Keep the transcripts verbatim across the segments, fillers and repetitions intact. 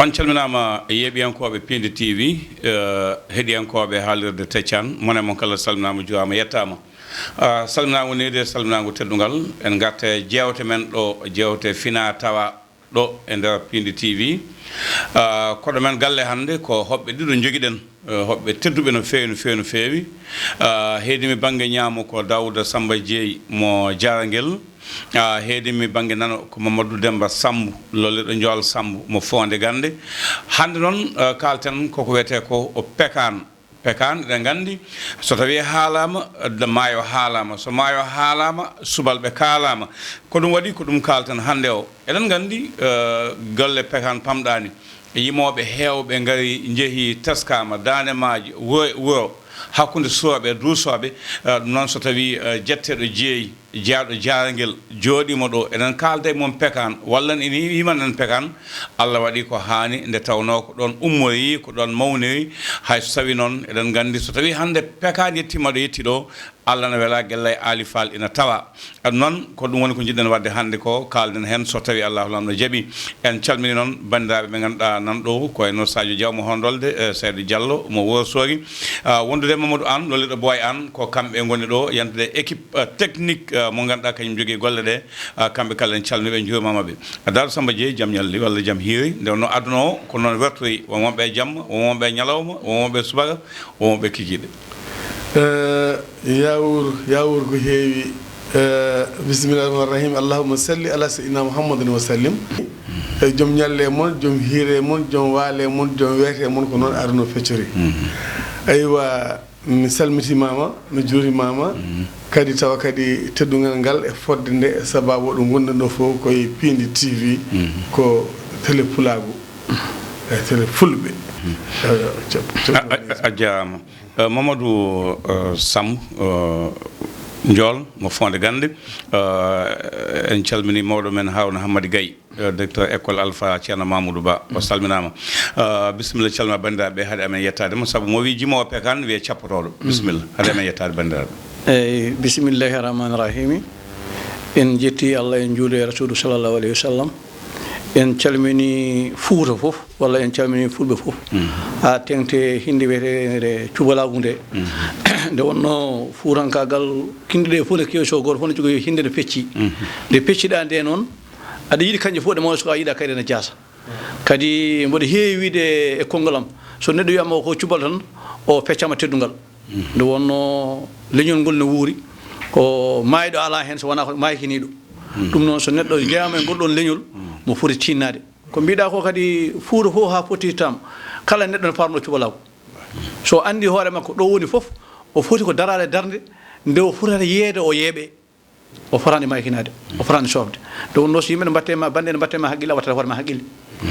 On calminaama, yeeɓiyankooɓe Piindi T V, eh, heɗiyankooɓe haalirde Teccan, mone mon kala salminaama, juwaama, yettaama. Ah, salminaango neyde, salminaango teddungal, en ngarta e jeewte men ɗo, jeewte fina tawa ɗo e nder Piindi T V. Ah, koɗo men galle hannde ko hoɓɓe ɗiɗo njogiɗen, eh, hoɓɓe tedduɓe no feewi, no feewi, no feewi. Ah, heedi mi bannge ñaamo ko Daouda Samba Jeey mo Jarangel. Ah, heedi mi bannge nano ko Mamadou Demba Sambu, lolliɗo Njool Sambu mo Foonde Gannde. Hannde noon, ah, kaalten koko wiyetee ko o Pekaan. Pekaan, eɗen nganndi, so tawii haalaama, de maayo haalaama. So maayo haalaama, subalɓe kaalaama. Ko ɗum waɗi, ko ɗum kaalten hannde o. Eɗen nganndi, eh, golle Pekaan pamɗaani. Yimooɓe heewɓe ngari, njehi, teskaama, daande maaje, wuro, wuro, hakkunde suwooɓe, duusooɓe. Eh, ɗum noon, so tawii, eh, jetteeɗo jeeyi, jeyaaɗo Jarangel jooɗiima ɗo, eɗen kaalda e mum Pekaan, walla ene yiman en Pekaan, Allah waɗi ko haani, nde tawnoo ko ɗoon ummoyi, ko ɗoon mawniri, hay so tawii noon eɗen nganndi, so tawii hannde Pekaan yettiima ɗo yetti ɗo, Allah ne welaa, gellay Aali Faal ina tawa. Ɗum noon, ko ɗum woni ko njiɗɗen waɗde hannde ko, kaalden heen so tawii Allaahu Laamɗo jaɓii. En calminii noon banndiraaɓe ɓe ngannduɗaa nan ɗo, ko wayno Sadio Diaw mo Hondolde, eh, Seydou Diallo mo Wourossogui, ah, wondude e Mamadou Anne, lolliɗo Boy Anne, ko kamɓe ngoni ɗo, yantude e équipe, eh, technique, eh, mo ngannduɗaa kañum jogii golle ɗe, ah, kamɓe kala en calminii ɓe, en njuurimaama ɓe. Ah, Daouda Samba Jeey, jam ñalli walla jam hiiri? Nde wonno aduna o, ko noon wertori, won wonɓe e jamma, won wonɓe e ñalawma, won wonɓe e subaka, won wonɓe e kikiiɗe. Eh, yaawuur, yaawuur ko heewi. Eh, bismillahi rahmaani rahim. Allahumma salli ala sayyidina Muhammadin wa sallim. Eh, joom ñalle mon, joom hiire mon, joom waale mon, joom weete mon, ko noon aduna feccori. Mhm. Aywa, mi salmitimaama, mi juurimaama. Mhm. Kadi tawa kadi teddungal ngal e fodde nde, sababu oɗo ngonɗen ɗo fof koye Piindi T V, mhm, ko télé pulaagu, e télé fulɓe. Mhm. Eh, cap-, cap-, a, a, a jaaraama. Eh, Mamadou, eh, Samb, eh, Njool mo Foonde Gannde, eh, en calminii mawɗo men Harouna Hammadi Gaye, eh, directeur école Alpha Ceerno Mamoudou Ba, o salminaama. Eh, bisimilla, calma banndiraaɓe, haade amen yettaade mo, sabu mo wii jimoowo Pekaan, wiyee cappotooɗo. Bisimilla, haade amen yettaade banndiraaɓe. Eyyi, bisimillahi rahmaani rahimi. En njetti Allah, en njuuli e Rasuulu sallallahu alayhi wa sallam. En calmini Fuuta fof, walla en calmini Fulɓe fof. Mhm. Haa teŋti hinnde wiyeteende Cubalaagu nde. Mhm. Nde wonnoo fuutankaagal, kinɗe ɗe fof ne keewi, so gooto fof ne jogii hinnde nde fecci. Mhm. Nde pecciɗaa nde noon, aɗa yiɗi kañƴe fof ɗe mawɗe, so a yiɗaa kadi ene jaasa. Kadi mboɗo heewi wiyde e konngol am, so neɗɗo wiyaama ko cuballo tan, o feccaama teddungal. Nde wonnoo leñol ngol no wuuri, ko maayɗo alaa heen so wonaa ko maykiniiɗo. Mm. Ɗum noon, so neɗɗo jeyaama e ngol ɗoon leñol, mm, mo foti tiinnaade. Ko mbiɗaa ko kadi, Fuuta fof haa fottitam, kala neɗɗo no faarnoo cubalaagu. So anndi hoore makko ɗo woni fof, o foti ko daraade darnde nde o fotata yeeyde, o yeeɓee. O fotaani maykinaade, o fotaani soofde. Nde wonnoo, so yimɓe ne mbaɗte ma, bannde ne mbaɗte ma haqqille, a waɗataa hoore ma haqqille.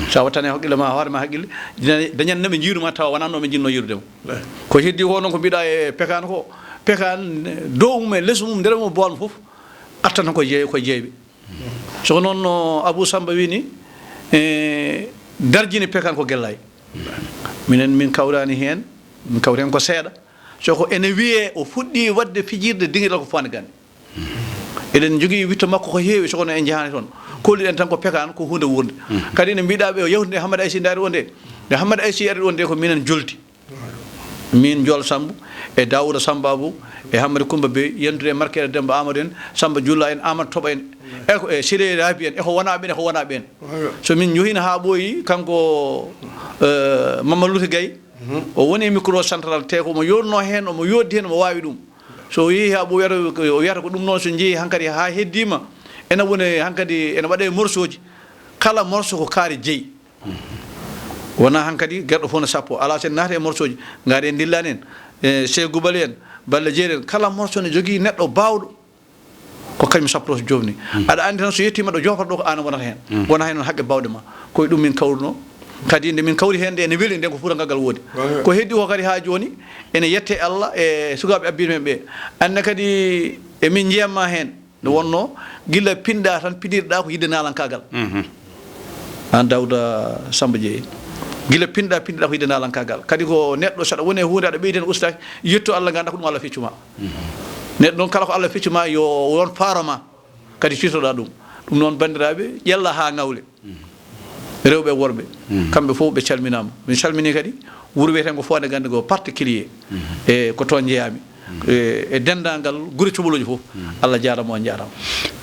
So a waɗtaani haqqille ma, hoore ma haqqille, dañan, dañan no ɓe njiiru ma, tawa wonaa no ɓe njinnoo yiirude ma. Ko heddi ko noon, ko mbiɗaa e Pekaan ko, Pekaan dow mum e les mum, nder mum, boowal mum fof, artan ko jeey-, ko jeeyɓe. So ko noon no Abou Samba wii ni, e, darjini Pekaan ko Gellaay. Minen, min kawraani heen, min kawri heen ko seeɗa. So ko ene wiyee o fuɗɗii waɗde fijirde dingiral ko Foonde Gannde. Eɗen njogii witto makko ko heewi, so kono en njahaani toon. Kolliɗen tan ko Pekaan, ko huunde wuurnde. Mhm. Kadi ene mbiɗaa ɓe o yawtinde e Hammadi Aysi, ndaari o nde. Nde Hammadi Aysi ari o nde, ko minen jolti. Min Njool Sambu, e Daawuda Samba Abu, e Hammadi Kummba Bey, yentude e Markeere Demmba Aamadu en, Samba Julla en, Aamadu Toɓa en, e ko, e Siree Raabi en, e ko wonaa ɓeen, e ko wonaa ɓeen. So min njohiino haa ɓooyi, kanko, eh, Mama Luti Gay, mhm, o woni e micro central, te ko omo yooɗnoo heen, omo yooɗdi heen, omo waawi ɗum. So o yehii haa ɓooyi, o wiyata, o wiyata ko ɗum noon, so njehii hankadi haa heddiima, ene woni hankadi, ene waɗee morceau ji. Kala morceau ko kaari jeyi. Wonaa hankadi gerɗo fof no sappo. Alaa, so en naati e morceau ji, ngaari en ndillani en, e Sey Gubali en, Balla Jeeri en, kala morceau ne jogii neɗɗo baawɗo. Ko kañum sappo so joofni. Mm. Aɗa anndi tan so yettiima ɗo joofata ɗo ko aan wonata heen. Mm. Wonaa heen noon haqqe baawɗe ma. Ko e ɗum min kawrunoo. Kadi nde min kawri heen nde ene weli, nden ko fuutankaagal woodi. Waaw. Ko heddi ko kadi haa jooni ene yette Allah e sukaaɓe abbiiɓe men ɓe. Aan ne kadi emin njeyatma heen. Nde wonnoo gila pinɗaa tan, pinirɗaa ko yiɗde naalankaagal. Mhm. Aan Daawuda Samba Jeey. Gila pinɗaa, pinirɗaa ko yiɗde naalankaagal. Kadi ko neɗɗo so aɗa woni e huunde aɗa ɓeydi heen ustaaki, yetto Allah, nganndaa ko ɗum Allah feccu ma. Neɗɗo noon, kala ko Allah fecci ma, yo won faaro ma, kadi tiitoɗaa ɗum. Ɗum noon, banndiraaɓe, ƴella haa ŋawle. rewɓe e worɓe, kamɓe fof ɓe calminaama. Min calminii kadi wuro wiyeteengo Foonde Gannde ngo particulier, e ko toon njeyaami. E, e denndaangal gure cubalooji fof, Allah jaaraama, on njaaraama.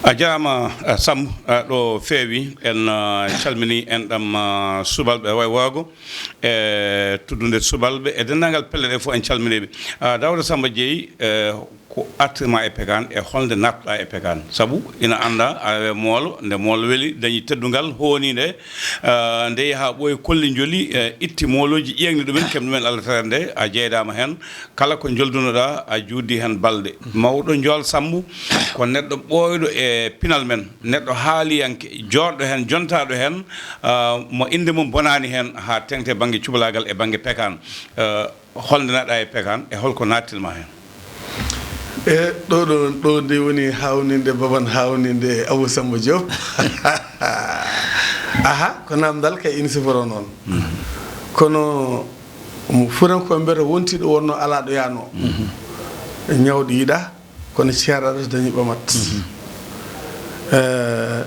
A jaaraama, a Sammbo, a ɗo feewi, en, a, calminii enɗam, a, subalɓe Waywaago, e tuddunde subalɓe, e denndaangal pelle ɗe fof en calminii ɓe. A, Daawda Sammba Jeey, e, ko artirma e Pekaan, e holnde naatɗa e Pekaan? Sabu ina annda, a, e moolo, nde moolo weli, dañi teddungal, hooni nde, a, nde yaha ɓooyi kolli njoli, e, itti moolooji, ƴeeŋni ɗumen, keɓ ɗumen Allah tawande, a jeydaama heen. Kala ko njoldunoɗa, a juutdi heen balɗe. Mawɗo Njool Sammbu ko neɗɗo ɓooyɗo e pinal men, neɗɗo haaliyanke, jooɗɗo heen, jontaaɗo heen, a, mo innde mum bonaani heen haa teeŋti bannge cubalaagal e bannge Pekaan. A, holnde naatɗa e Pekaan e hol ko naattirma heen? E, ɗo, ɗo, ɗo nde woni haawninde, baban haawninde Abou Samba Diop. Aha, ko naamndal kay ina siforo noon. Kono, mo fuuranko mbiyata wonti ɗo wonno alaa ɗo yaano. Ñawɗo yiɗa, kono ceeraɗo so dañi ɓamat. Eh,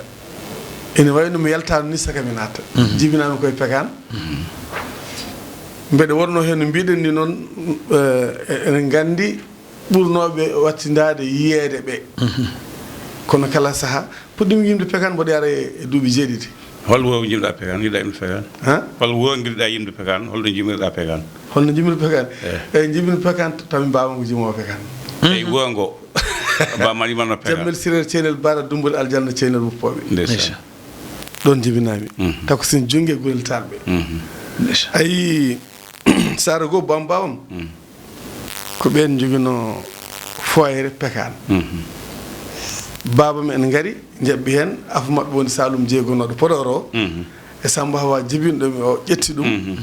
ina wayi no mi yaltaano ni saka mi naata. Jibinaami koye Pekaan. Mbeɗa wonno heen no mbiɗen ni noon, eh, eɗen nganndi ɓurnooɓe wattindaade yiyeede ɓe. Kono kala saha, puɗɗiimi yimde Pekaan mboɗo yara e, e duuɓi jeeɗiɗi. Hol wuro njiɗɗa Pekaan? Njiɗɗa yimde Pekaan? Ha? Hol wuro ngiɗɗa yimde Pekaan? Holɗo njimirɗa Pekaan? Holno njimirmi Pekaan? Eh. Eyi, njimirmi Pekaan, tawi baaba ko jimoowo Pekaan. Eyi, wuro ngo. Baaba ma yimanno Pekaan. Jammel Sirer, Ceynel Bara, Dumburi Aljanna, Ceynel Wuppooɓe. Ndeysaan. Ndeysaan. Ɗoon jibinaami. Taw ko sen junnge gurel talɓe. Ndeysaan. Ayi, saara goo, baam baawam. Ko ɓeen njoginoo fooyre Pekaan. Baabam en ngari, njaɓɓi heen, afo maɓɓe woni Saalum Jeey gonnooɗo Podor o, e Sammba Hawa jibinɗo mi o, ƴetti ɗum.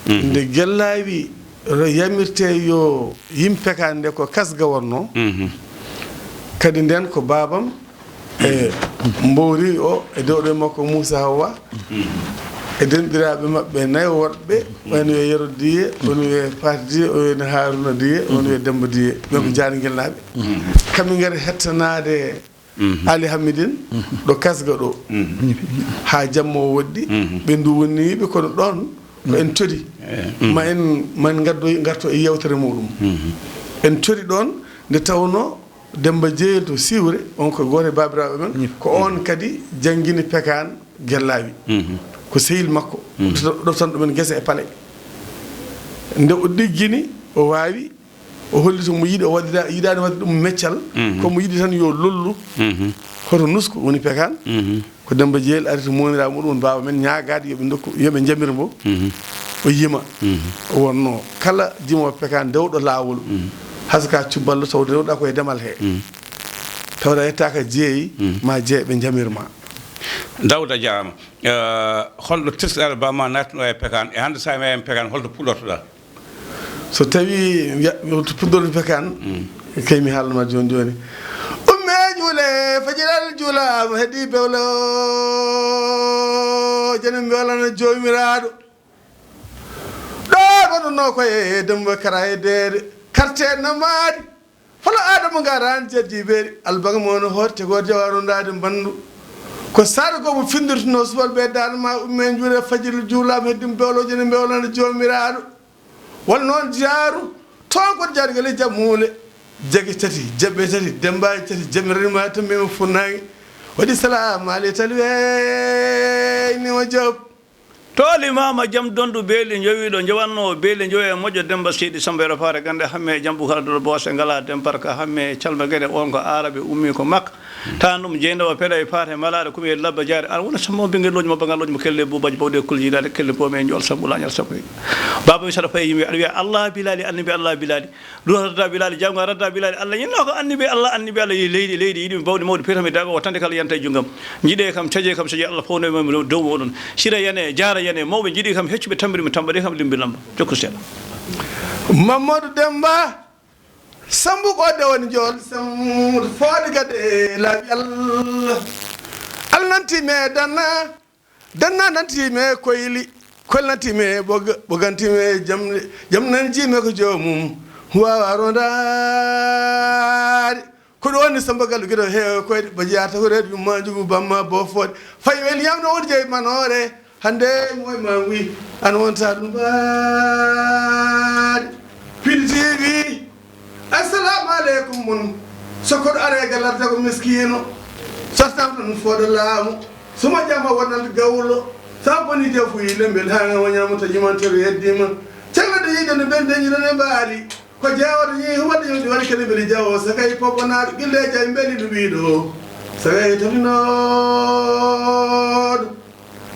Nde Gellaawi ro yamirtee yo yim Pekaan nde ko Kasga wonnoo, kadi ndeen ko baabam, e mbowri o e dewɗo e makko Moussa Hawa, e denɗiraaɓe maɓɓe nayo worɓe, woni wiyee Yero Diye, woni wiyee Faati Diye, woni wiyee Haruna Diye, woni wiyee Demba Diye, ɓe ko Jaari Ngelnaaɓe. Kamɓe ngari hettanaade Ali Hamidine ɗo Kasga ɗo, haa jamma o woɗɗi, ɓe nduwoniiɓe, kono ɗoon ko en codi. Ma en, ma en ngaddoy, ngarto e yeewtere muɗum. En codi ɗoon nde tawnoo Demba Jeeyel to Siwre, on ko gooto e baabiraaɓe men, ko oon kadi janngini Pekaan Gellaawi. Ko sehil makko, ɗoftan, ɗoftan ɗumen gese e pale. Nde o ɗiggini, o waawi, o holli to mo yiɗi, o waɗira, yiɗaani waɗde ɗum meccal, ko mo yiɗi tan yo lollu, hoto nusku, woni Pekaan. Ko Demba Jeeyel ari to mooniraawo muɗum, woni baaba men, ñaagaade yo ɓe ndokku, yo ɓe njamir mbo. O yima. O wonno kala jimoowo Pekaan dewɗo laawol. Hay so ka cubballo taw dewɗa ko e demal he. Tawde a yettaaka jeeyi, ma jeeɓe njamir ma. Daawda, a jaaraama. Eh, holɗo teskiɗaa baaba ma naatnuɗo e Pekaan? E hannde so a yima e Pekaan, holto puɗɗortoɗaa? So tawi wiya, to puɗɗormi Pekaan, kay mi haalna ma jooni jooni. Umme juule, fajiri juulaama, heddii bewlo, jene mbewlana Joomiraaɗo. Ɗo gonunoo ko e Demba Kara e Deede, quartier Namaari. Falo Aadama Ngaaraan jeddi beeri, albaga mo no hoore tegoo jawaaru ndaade mbandu. Ko saare goomu finndortunoo subalɓe e daande ma, umme njuure fajiri juulaama, heddii bewlo, jene mbewlana Joomiraaɗo. Walla noon jaaru, toon ko jaargel e jammuule. Jage tati, jaɓɓe tati, dembaaji tati, jamirani ma to mema funnaange. Waɗi salaamu aley tali wey ni o Joop. To limaama jam dondu beeli njowiiɗo, njowannoo beeli njowe moƴƴo Demba Seydi Samba Yero Faare Gannde Hamme e Jambu Kala Dolo Boose ngala Demparka Hamme e Calma Gede, on ko Aarabe ummi ko Makka. Tan ɗum jeyndoowo peɗa e faate malaade, kumi e labba jaari. An wona sammo ɓinngel looƴi mo, baŋal looƴi mo, kelle buubaji bawɗe, kulji daade, kelle boome e njool sammu laañal sammu. Baaba mi saɗa fayi yimɓe, aɗa wiya, "Allah Bilali, annabi Allah Bilali." Duwa radda Bilali, jaŋgo radda Bilali. Allah yinno ko annabi Allah, annabi Allah yi leydi, leydi yiɗi mi bawɗi mawɗi, petam e dago, o tande kala yanta e junngam. Njiɗe kam, caje kam, caje Allah fawno e mum dow moɗon. Sira yane, jaara yane, mawɓe njiɗi kam, heccuɓe tambiri mi tamba, de kam limbi lamba. Jokku seeɗa. Mamadou Demba. Sambu ko de woni jool, sambu fooɗi gade laaɓi Allah. Allah nanti me danna, danna nanti me koyli, koyli nanti me ɓoga, ɓoga nanti me jamɗe, jamɗe nanti me ko joomum wawa rondaade. Ko ɗum woni Samba Gallo Giɗo heewa koyɗe, ba jeyaa takoreeɗo yumma njugu bamma bofooɗe. Fay wel yamno woni jeyi manoore. Hannde moy ma ngui an wonta ɗum baade. Pindi T V. Assalamu aleykum mon. Sokkoɗo are galarta ko miskino. Sostam tan fooɗa laamu. Suma jama wonal gawlo. Sa boni jafuyi lembel ha nga wanyama to jimantere yeddima. Caggal de yiɗande ɓen dañirane mbaali. Ko jeewoto yehi waɗi yonde waɗi kene mbeli jawo sagay poponaaɗo gilleeji ay mbeli ɗum wiɗo sagay taminooɗo.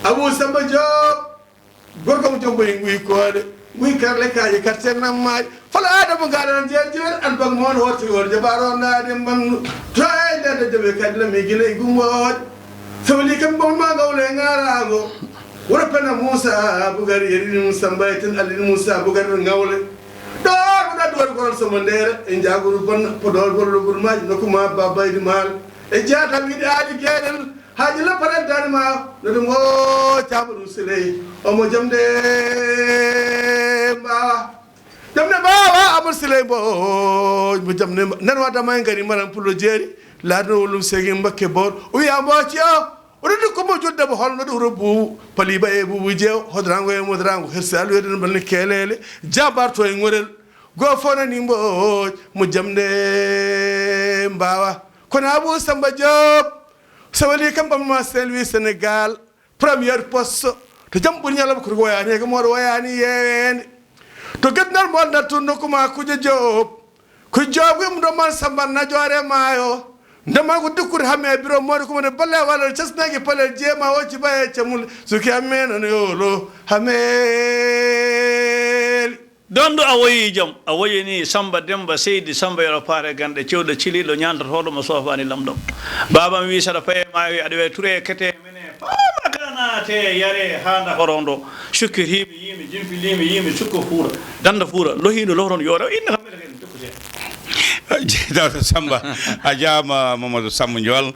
Abou Samba Diop. Gorko mo jombo e nguy koode, nguy karle kaaje, quartier Nammaaji. Fala Adama ngaɗan jeer jeer, an bag mo on horti wor jabaaro naade mbannu. To e ndede jabe kadi la mi gila e gumbooje. Sawli kam bon ma ngawle ngarago. Wala pena Moussa Bougar yeri ɗum Samba e ten alin Moussa Bougar ngawle. Ɗo ko ɗa duwar goral somo ndere e jaguru bonna ko ɗo goral gurmaji nokku ma babaydi mal. E jaata wiɗi aadi geɗel. Haaji lappareddani ma no ɗum o caɓa ɗum siley. Omo jamde mbawa. Jamde mbawa Amadou Siley mbo mo jamde nen wadama e ngari maram pullo jeeri. Laatno wolum segi mbakke bor. O wiya mboci o. Oɗo dikko mo jodde mo holno ɗo wuro buubu paliba e buubu jeew hodrango e modrango hersi alwede no balni kelele. Jambar to e ŋorel. Goo fof nani mbooj mo jamde mbawa. Kono Abou Samba Diop. Sawali kam ɓamma Saint-Louis Sénégal. Première poste. To jam ɓuri ñalawma koto woyani he ko moɗo woyani yewede. To gaddal mo nattu nokku ma kuje Diop. Ko Diop ko ɗum ɗo man Samba najoore maayo. Ndema ko dukkude hame biro moɗo ko mone balle wala casnaki palel jeema o ci baye camul. Suki amena ne yolo hameli. Donɗo a woyi jam a woyini Samba Demba Seydi Samba yoro paare ganɗe cewɗo ciliɗo ñantotooɗo mo soofani lamɗo. Babam wi saɗa paye ma wi aɗa wiya ture kete mene paama ka naate yare ha nda horondo. Sukkitiimi yiimi jimpiliimi yiimi sukko fuura danda fuura lohindo lohron yoro inna kam mene kadi jokkute. Jeydawta Samba a jaama Mamadou Samba Ndiol.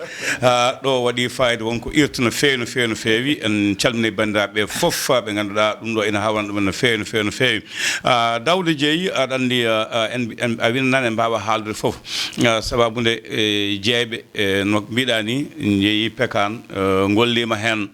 Ɗo waɗi fayida wonko irta no feewi no feewi no feewi en calminii banndiraaɓe ɓe fof ɓe ngannduɗaa ɗum ɗo ina haawana ɗumen no feewi no feewi no feewi. Dawda Jeey aɗa anndi a winanani en mbaawa haaldude fof. Sababu nde jeeyɓe no mbiɗa ni njeeyi pekaan ngolliima heen.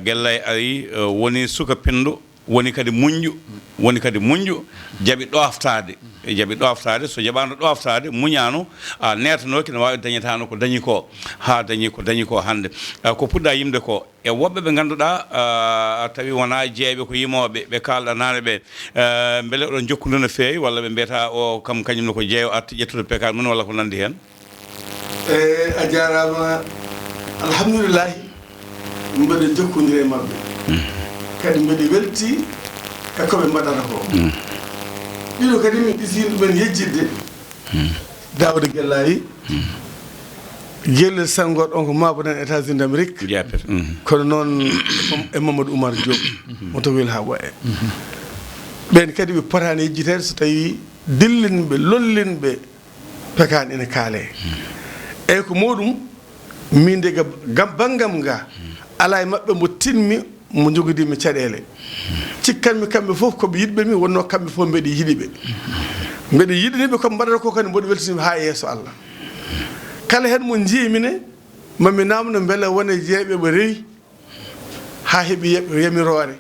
Gellay ari woni suka pinɗo. Woni kadi muñƴo woni kadi muñƴo jaɓi ɗooftaade jaɓi ɗooftaade so jaɓaano ɗooftaade muñaano a neetanooki no waawi dañataano ko dañi ko haa dañi ko dañi ko hannde. Ko puɗɗa yimde ko e woɓɓe ɓe ngannduɗaa tawi wonaa jeeyɓe ko yimooɓe ɓe kaalɗa naane ɓe. Mbele oɗon njokkondir no feewi walla ɓe mbiyata o kam kañum ne ko jeeyo arti ƴettude pekar mum walla ko nanndi heen? Eey a jaaraama. Alhamdulillahi. Mbeɗa jokkondira e maɓɓe. Kadi mbeɗa weltii e ko ɓe mbaɗata ko. Ɗiɗo kadi mi ɗisii ɗumen yejjitde. Daawda Gellaay. Gellel Senghor on ko Maabo nan États-Unis d'Amérique. Kono noon e Mamadou Oumar Diop. Mo to Wil haa ɓoye. Ɓeen kadi ɓe potaani yejjiteede so tawii dillinɓe lollinɓe. Pekaan ina kaalee. Eey ko mawɗum. Min de ga banngam ga alaa e maɓɓe mbo tinmi mo njogidiimi caɗeele. Cikkanmi kamɓe fof ko ɓe yiɗɓe mi wonnoo kamɓe fof mbeɗa yiɗi ɓe. Mbeɗa yiɗani ɓe ko ɓe mbaɗata ko kadi mboɗo weltini ɓe haa e yeeso Allah. Kala heen mo njiimi ne mami naamno mbele wone jeeɓe ɓe rewi haa heɓi yamiroore.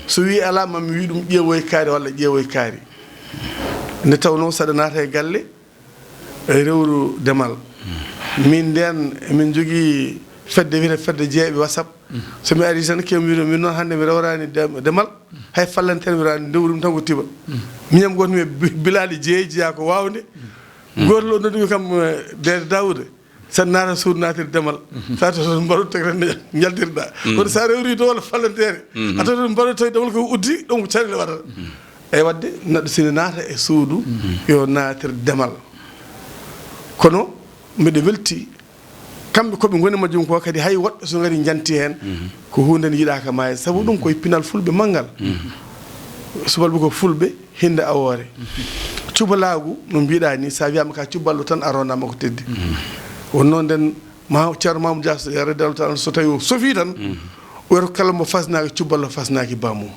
So wii alaa mami wii ɗum ƴeewoy kaari walla ƴeewoy kaari. Nde tawnoo saɗa naata e galle. Rewru demal. Min ndeen emin njogii fedde wiyetee fedde jeeɓe WhatsApp. So mi arii tan kew mi wiyno min noon hannde mi rewraani demal. Hay fallanteere mi rewraani ndewru mi tan ko tiba. Miñam gooto mi Bilali Jeey jeyaa ko waawnde. Gooto lo nodduɓe kam Deede Daawuda. Saɗa naata suudu naatirde demal. Sa tawto mbaɗo teg tan njaltirɗa. Kono sa rewri to walla fallanteere. A tawto mbaɗo tawi demal ko uddi ɗum ko caɗeele waɗata. Eyi waɗde neɗɗo sina naata e suudu yo naatir demal. Kono mbeɗa welti kamɓe koɓe ngoni majjum ko kadi hay woɗɓe so ngari njanti heen. Ko hunde nde yiɗaka maayde sabu ɗum koye pinal fulɓe manngal. Subalɓe ko fulɓe hinde awoore. Cubalaagu no mbiɗa ni sa wiyama ka cuballo tan a ronama ko teddi. Won noon nden ma ceerno Mamoudou Dia radiyallahu taala so tawi o sofi tan. Wiyata kala mo fasnaaki cuballo fasnaaki bamum.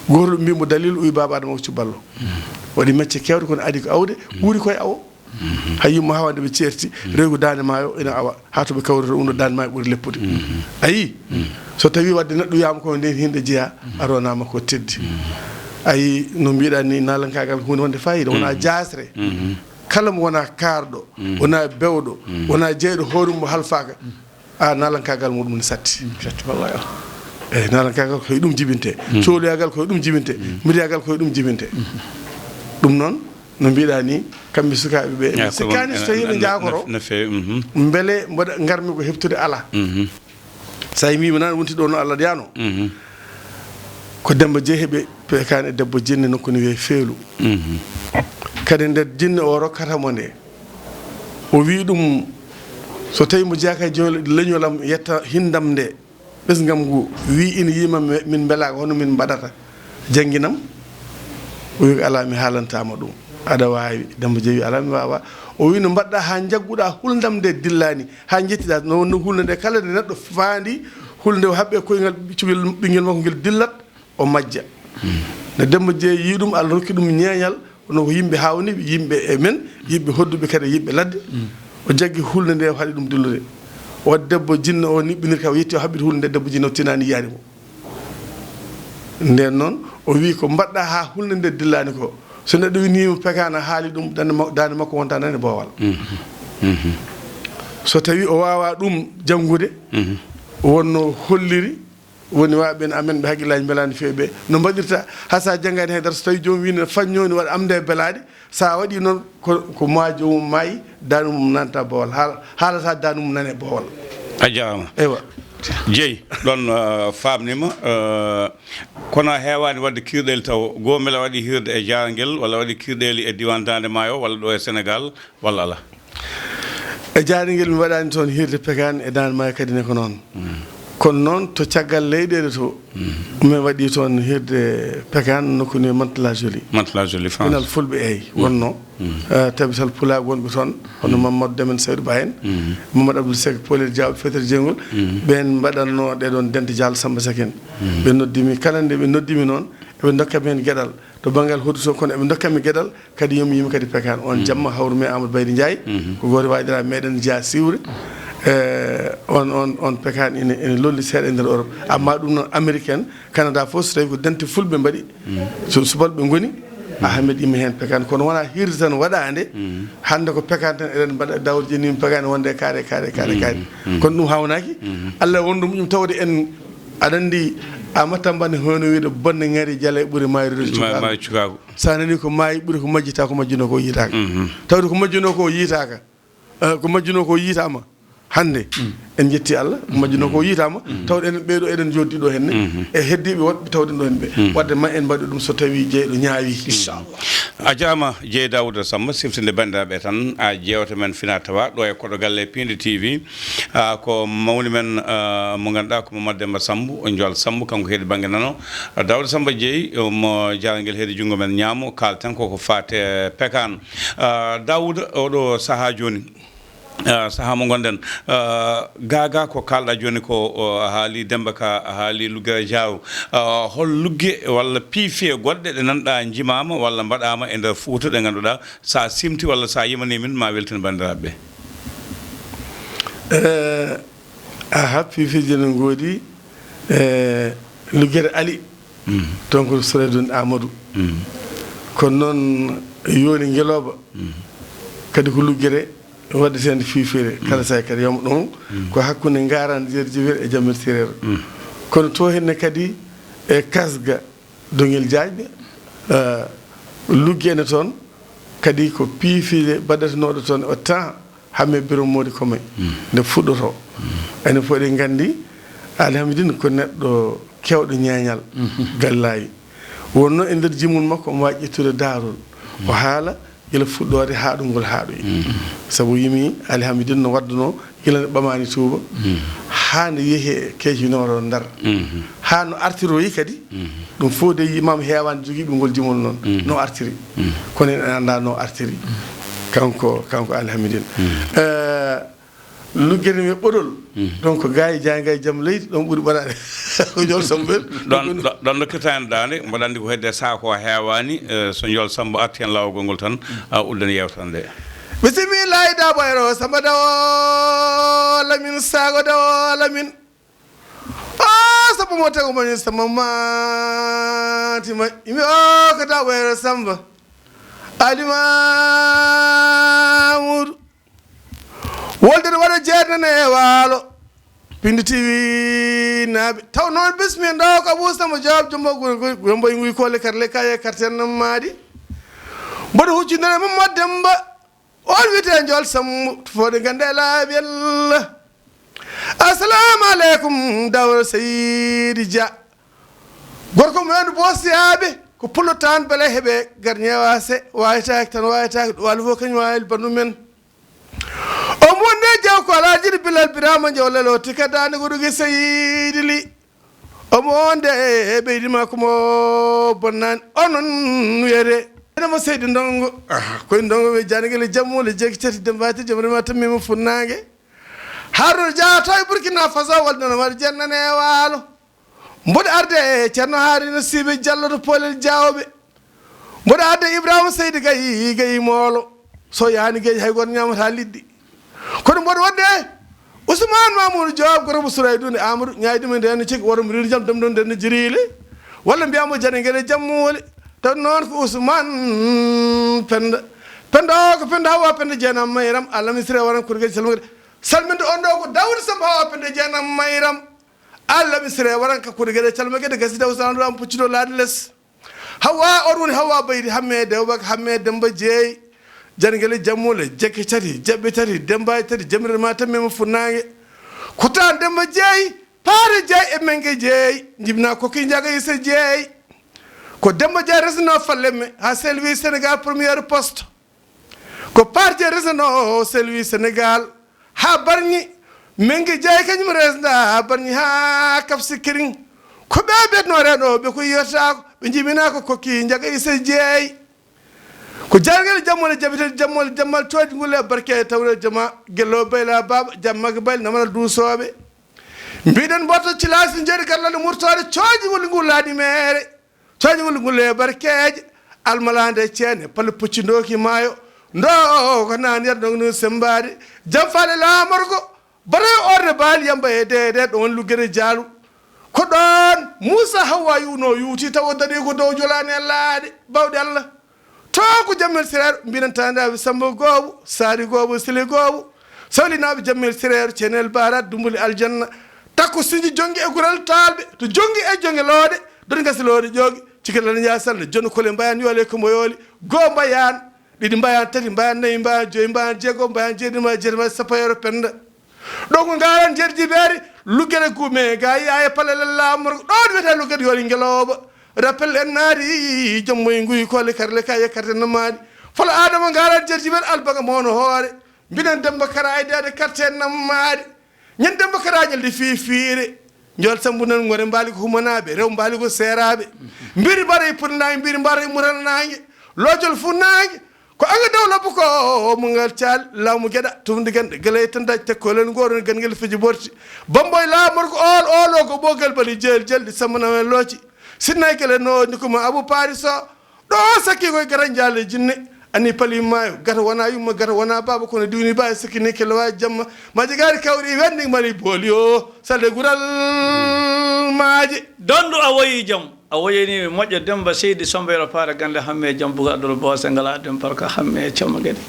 Gooto mbimo dalil uwi baaba adama ko cuballo. Waɗi mecce kewɗe kono adi ko awde wuuri koye awo. Hay yumma hawa nde ɓe ceerti, rewi ko daande maayo ina awa, haa to ɓe kawrata ɗum ɗo daande maayo ɓuri leppude. A yii? So tawii wadde neɗɗo wiyaama ko nden hinde jeyaa, a ronaama ko teddi. A yii, no mbiɗa ni, naalankaagal ko huunde wonde faayiida, wonaa jaasre. Kala mo wonaa kaarɗo, wonaa bewɗo, wonaa jeyɗo hoore mum mo halfaaka, a naalankaagal muɗum ne satti. Satti, wallahi. Eyi, naalankaagal ko e ɗum jibinte. Cooloyaagal ko e ɗum jibinte. Miriyagal ko e ɗum jibinte. Ɗum noon, no mbiɗa ni, kamɓe sukaaɓe ɓe, mi sikkaani so tawii ɓe njaakoro, no feewi. Mbele mboɗa ngarmi ko heɓtude alaa. So a yii, mi naan wonti ɗo no Allah yano. Ko Demba Jeey heɓe pekaan e debbo jinne nokku ne wiyee Feelu. Kadi nde jinne o rokkata mo nde, o wii ɗum, so tawii mo jeyaaka e jool-, leñol am, yetta hindam nde, ɓesngam ngu, wii ina yiima me-, min mbelaaka, hono min mbaɗata, jannginam. O wii ko alaa, mi haalantaa ma ɗum. Aɗa waawi? Demba Jeey wii alaa, mi waawaa. O wii no mbaɗɗaa haa njagguɗaa hulndam nde dillaani, haa njettiɗaa, no wonno hulnde nde kala nde neɗɗo faandi, hulnde o haɓɓe koyngal, cukalel ɓinngel makko ngel dillat, o majja. Nde Demba Jeey yii ɗum, Allah rokki ɗum ñeeñal, kono ko yimɓe haawniiɓe, yimɓe e men, yimɓe hodduɓe kadi, yimɓe ladde. O jaggi hulnde nde, o haɗi ɗum dillude. O waɗi debbo jinne o niɓɓiniri ka, o yetti, o haɓɓiti hulnde nde, debbo jinne o tinaani yiyaade mo. Nden noon, o wii ko mbaɗɗaa haa hulnde nde dillaani ko, so neɗɗo winiima pekaan a haali ɗum, daande ma-, daande makko wonta nane boowal. So tawii o waawaa ɗum janngude, wonno holliri, woni waaɓe ɓeen amen ɓe hakkillaaji mbelaani feewi ɓe, no mbaɗirta haa so a janngaani hay dara, so tawii joomum wii no faññooni waɗa am nde belaaɗi, so a waɗii noon ko, ko maa joomum maayi, daande mum nanta boowal, haal-, haalata daande mum nane boowal. A jaaraama. Eywa. Jeey, ɗoon, eh, faamniima, eh, kono a heewaani waɗde kiirɗeeli taw, goo mbela waɗi hiirde e Jaarngel, walla waɗi kiirɗeeli e diiwaan Daande Maayo, walla ɗo e Senegaal, walla alaa? E Jaarngel mi waɗaani toon hiirde pekaan, e Daande Maayo kadi ne ko noon. Kono noon to caggal leyɗeele to, min waɗi toon hiirde pekaan nokku ne Mantes-la-Jolie. Mantes-la-Jolie, France. Pinal Fulɓe, eey, wonno. Eh, tabital Pulaagu wonɓe toon, hono Mamadou Demen Saydou Ba en, Mamadou Abdoul Seck Polel Diaw, Fetere Jeyngol, ɓeen mbaɗatno ɗee ɗoon dente Diallo Samba Seck en. Ɓe noddi mi, kala nde ɓe noddi mi noon, eɓe ndokka mi heen geɗal. To banngal hoɗdu to, kono eɓe ndokka mi geɗal, kadi yomi yimi kadi pekaan. On jamma hawru me Amadou Baydy Ndiaye, ko gooto waajira meɗen jeya siwre. Eh, on, on, on pekaan ene, ene lolli seeɗa e nder Europe. Amma ɗum noon, Amérique en, Canada fof, so tawi ko dente Fulɓe mbaɗi, so subalɓe ngoni, Ahmed yimi heen pekaan. Kono wonaa hiirde tan waɗaande, hannde ko pekaan tan eɗen mbaɗa, Daouda Dieng yimi pekaan wonde e kaari, kaari, kaari, kaari. Kono ɗum hawnaaki, Allah wondu muƴum tawde en Aɗa anndi, Aamadu Tammbane hono wiyde bonde ŋari jala e ɓure maayi ruude cukaagu. Maayi cukaagu. So a nanii ko maayi ɓuri ko majjita, ko majjunoo ko yiitaaka. Tawde ko majjunoo ko yiitaaka, eh, ko majjunoo ko yiitaama hannde, en njetti Allah, ko majjunoo ko yiitaama, tawde enen ɓee ɗoo eɗen njooɗdi ɗoo henne, e heddiiɓe woɗɓe tawde ɗoo henne ɓe. Waɗde ma en mbaɗu ɗum so tawii jeyɗo ñaawii. Inchallah. A jaaraama, Jeey Daawuda Sammba, siftinde banndiraaɓe tan, a jeewta men fina tawa ɗo e Koɗo Galle Piindi T V. Ah, ko mawni men, ah, mo ngannduɗaa ko Mamadou Demba Sammbu, o Njool Sammbu, kanko heedi bannge nano. Ah, Daawuda Sammba Jeey, mo jaarangel heedi junngo men ñaamo, kaalten koko faati e pekaan. Ah, Daawuda, oɗo sahaa jooni, ah, sahaa mo ngonɗen, ah, gaagaa ko kaalɗaa jooni ko, o, a haali Demba Ka, a haali Luggere Jaaw. Ah, hol lugge walla piifiye goɗɗe ɗe nannduɗaa njimaama walla mbaɗaama e nder Fuuta ɗe ngannduɗaa, so a simti walla so a yimanii min, ma weltin banndiraaɓe ɓe? Eh, aha, piifiiji ne ngoodi, eh, Luggere Ali, toon ko Soledun Amadou. Kono noon yooni ngelooba, kadi ko Luggere waɗeteende fiifire, kala saay kadi yawma ɗum, ko hakkunde Ngaaraan Jeeri Jiwel e Jammel Sireero. Kono to henne kadi e Kasga, Doŋel Jaajɓe, eh, Lugge ne toon, kadi ko piifiide baɗatenooɗo toon o temps Hamme Biro Moodi Kome, nde fuɗɗotoo. Enen fof eɗen nganndi, Aali Hamidin ko neɗɗo keewɗo ñeeñal, gallaayi. Wonnoo e nder jimol makko, omo waawi ƴettude daarol, o haala gila fuɗɗoode haaɗungol haaɗoyi. Sabu yimi Aali Hamidin no waɗduno gila nde ɓamaani Tuuba, haa nde yehi e keejinooro Ndar. Haa no artiroyi kadi, ɗum fof de yimam heewaani jogiiɓe ngol jimol noon, no artiri. Kono en anndaa no artiri. Kanko, kanko Aali Hamidin. Eh, Luggere mi ɓoɗol. Donc, gaayi jaay ngaay jam leydi, ɗon ɓuri ɓadaade. Ko Njool Sammba en. Ɗon, ɗon, ɗon ndokkirta en daande, mboɗo anndi ko hedde sahaa ko heewaani, eh, so Njool Sammba arti heen laawol ngol tan, a uddan yeewtere nde. Bisimillahi, Dabo Yero Samba Dawo Lamin, Sago Dawo Lamin. O Samba mo tago mani Samba mati ma. Imi o ka Dabo Yero Samba. Ali Mamoudou. Wolde waɗa jeernane e waalo. Pindi T V naaɓe. Taw noon bismi en ɗo ko Abou Samba Diop, Jombo Guro, Guro, Guro Mboy Nguy Kole Karle Kaye Karten Maadi. Mboɗo huccindere Mamma Demba. On wiyetee Njool Sammu, to fooɗi gannde e laaɓel. Assalamu aleykum, Dawro Seydi Dia. Gorko mo weendu Boosiyaaɓe, ko pullo tan bele heɓe gar ñeewaase, waaytaake tan waaytaake, ɗo walla fof kañum waawi banndum men. O wonde jaw ko alaa jiɗi Bilal Birama Jaw Lelo tika daande ko ɗugi Seydi Li. Omo wonde e ɓeydi makko mo bonnani. Onon wiyete. Ene mo Seydi Ndongo. Ah, koye Ndongo ɓe janngele jammuule jeeki tati dembaati jamre ma tammi mo funnaange. Haruna Dia to e Burkina Faso walla no waɗi jennane e waalo. Mboɗo arde e Ceerno Haruna Sibe Diallo to Poolel Diawɓe. Mboɗo adda Ibrahima Seydi Gayi, Gayi Moolo. So yaani geeji hay gooto ñaamata liɗɗi. Kono mboɗo waɗde Ousmane Mamoudou Diop, gorko mo Souraydoune Amadou, ñaaydi men nden no ceki, woro mo riidu jam, dom ɗon nden no jiriili. Walla mbiyaa mo jane ngele jammuuli. Tan noon ko Ousmane Penda. Penda o ko Penda Hawa Penda Jeenam Mayram, Allah misre waran kurgeji salmugede. Salminde on ɗo ko Daouda Samba Hawa Penda Jeenam Mayram. Allah misre waran ka kurgeji salmugede gasi daw sandu am puccuɗo laade les. Hawa, on woni Hawa Baydi Hamme Dewbak Hamme Demba Jeey. Jangele jammule, jekke tati, jaɓɓe tati, Demba tati, jamrere ma tamme mo funnaange. Ko tan Demba Jeey, Paare Jeey e Menge Jeey, jibna ko ki njaga isa Jeey. Ko Demba Jeey resno fallemme ha selwi Sénégal première poste. Ko Paare Jeey resno selwi Sénégal ha Bargny, Menge Jeey kañum resna ha Bargny ha Cap Skirring. Ko ɓe ɓetno reɗo ɓe ko yiyata ko ɓe jibina ko kokki njaga isa Jeey. Ko jargel jammole jabitede jammole jammal cooji ngule barke tawre jama gello bayla baba jamma ga bayla namana duusooɓe. Mbiɗen mboto cilasi jeeri garlande murtore cooji ngol ngul laadi meere. Cooji ngol ngul e barkeeje almalande ceene pala pucci ndoki maayo. Ndo ko nani yar dogno sembaade jam faale laamorgo. Bare orde baali yamba e dede ɗon luggere jaalu. Ko ɗon Muusa Hawwa yuno yuti tawo daɗi ko dow jolani e laaɗe bawɗe Allah. To ko jammel sireero mbiɗen tandaɓe Samba Goobo, Saari Goobo, Sile Goobo. Sawlinaaɓe jammel sireero Ceenel Baaraat Dumbuli Aljanna. Takko sinji jongi e gural taalɓe to jongi e jonge looɗe doni gasi looɗe ƴoogi. Cikki lana yaa salla jonno kole mbayan yoole ko mo yooli. Goo mbayan, ɗiɗi mbayan, tati mbayan, nayi mbayan, joyi mbayan, jeego mbayan, jeeɗiɗi mbayan, jeetati mbayan, sappo e yero penda. Ɗo ko ngaran jeer jibeere luggere gume ga yaye palele lamor ɗon wiyete luggere yori ngelooba. Rappel en naari jommoy nguy kole karle ka yekkate nammaari. Fala Adama ngaran jeer jibeere albaga mono hoore. Mbiɗen Demba Kara e dede karte nammaari. Ñin Demba Kara ñaldi fifiire. Njol sambu nan ngore mbaali ko humanaɓe rew mbaali ko seeraɓe. Mbiri mbaɗa e putnaange mbiri mbaɗa e mural naange. Lojol funnaange. Ko anga daw labbo ko mungal caali laamu geɗa tumdi gande gala e tanda tekkolen goɗon gangel fiji borti. Bamboy laamor ko ool oolo ko ɓogal bali jeel jelɗi sammanama e looci. Sinnay gele no ni ko ma Abou Paris o. Ɗo sakki koye gata jaale jinne. Ani pali maayo gata wona yumma gata wona baaba kono diwni ba e sakki ni kele wawi jamma. Ma jigari kawri wendi mali booli o salde gural maaje. Dondu a woyi jam. A woyani mi moƴƴo Demba Seydi Sombeero Paare Gannde Hamme e Jam Buga Adol Boose Ngala Dem Parka Hamme e Cama Gede.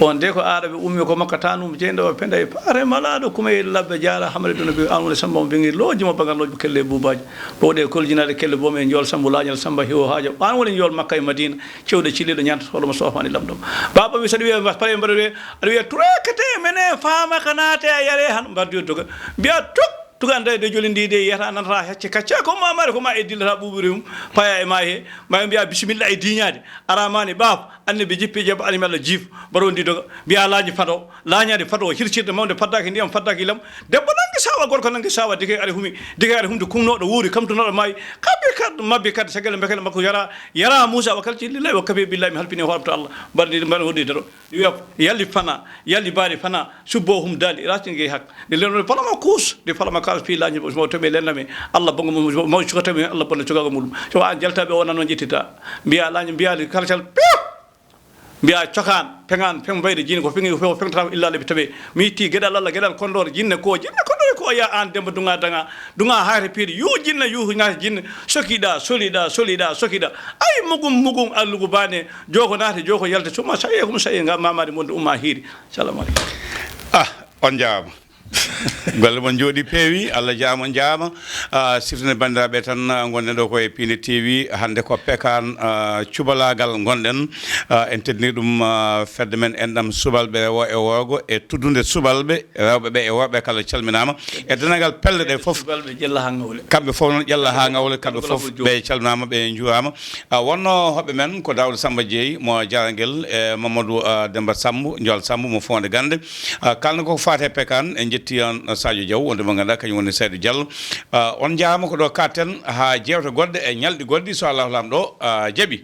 On de ko aaraɓe ummi ko makka tanum jeyɗo o penda e paare malaɗo kuma e labbe jara hamre duna bi an woni samba mo bingi loji mo bagal loji kelle bubaji bawde koljinade kelle bom e jol sambu lañal samba hiwo hajo an woni jol makka e madina cewde cilliɗo ñanta hoɗo mo sofani lamɗo baba wi saɗa wiya pare mbaɗa wiya aɗa wiya turekete mene fama kanate a yare han mbardi doga mbiya tok Tuga anda de joli ndi de yata nanata hecce kacce ko ma mare ko ma e dillata ɓuɓuri mum paya e ma he ma mbiya bisimilla e diñade aramani ɓaaf annabi jippi jebba animi allah jiif mbaɗo ndi doga mbiya laañi fado laañade fado hircirde mawde faddaki ndiyam faddaki lam debbo nangi sawa gorko nangi sawa dike ari humi dike ari humde kumnoɗo wuuri kamtunoɗo maayi kabbi kad mabbi kad sagele mbekele makko yara yara moussa wa kalci lillahi wa kafi billahi mi halfini hoorem to allah mbaɗa ndi mbaɗa woni daro Yalli fana, yalli baari fana, subbo hum dali, rastin gay hak. Di leno palama kus, di palama kas fi lañi mo to be lenami. Allah bongo mo mo chukata mi Allah bonno chugago mulum. So an jalta be wona non jitita. Biya lañi biya li kalsal piu. Mbiya cokaan, peŋaan, peŋ mbayde jinne, ko peŋi, ko peŋtataako illa Alla ɓe tawi. Mi itti geɗal Alla, geɗal kondoor jinne, ko jinne kondoor ko ya aan Demba Duŋa Daŋa. Duŋa hayre piiɗe, yu jinne, yu naati jinne, sokiɗa, soliɗa, soliɗa, sokiɗa. Ay, mugum, mugum, allugu baane, jooko naati, jooko yalti, suma saye, kum saye, nga mamade mon umma hiiri. Salamu aleykum. Ah, on njaama. Golle mon njooɗi peewi, Allah jaama, on njaama. Ah, siftinande banndiraaɓe tan, ah, ngonɗen ɗo ko e Piindi T V. Hannde ko pekaan, ah, cubalaagal ngonɗen. Ah, en teddini ɗum, ah, fedde men enɗam subalɓe rewo e worgo e tuddunde subalɓe rewɓe ɓe e worɓe kala calminaama. E denagal pelle ɗe fof. Subalɓe Ƴella haa Ngawle. Kamɓe fof noon Ƴella haa Ngawle, kamɓe fof ɓe calminaama, ɓe njuuraama. Ah, wonno hoɓɓe men ko Daawda Samba Jeey mo Jarangel e Mamadou, ah, Demba Sambu, Njool Sambu mo Fonde Gannde. Ah, kalno ko faati e pekaan, en njetti on, ah, Sadio Diaw, wonde mo ngannduɗaa kañum woni Saydou Diallo. Ah, on njaaraama ko ɗo kaaɗten haa jeewte goɗɗe e ñalɗi goɗɗi, so Allahu Laamɗo, ah, jaɓi.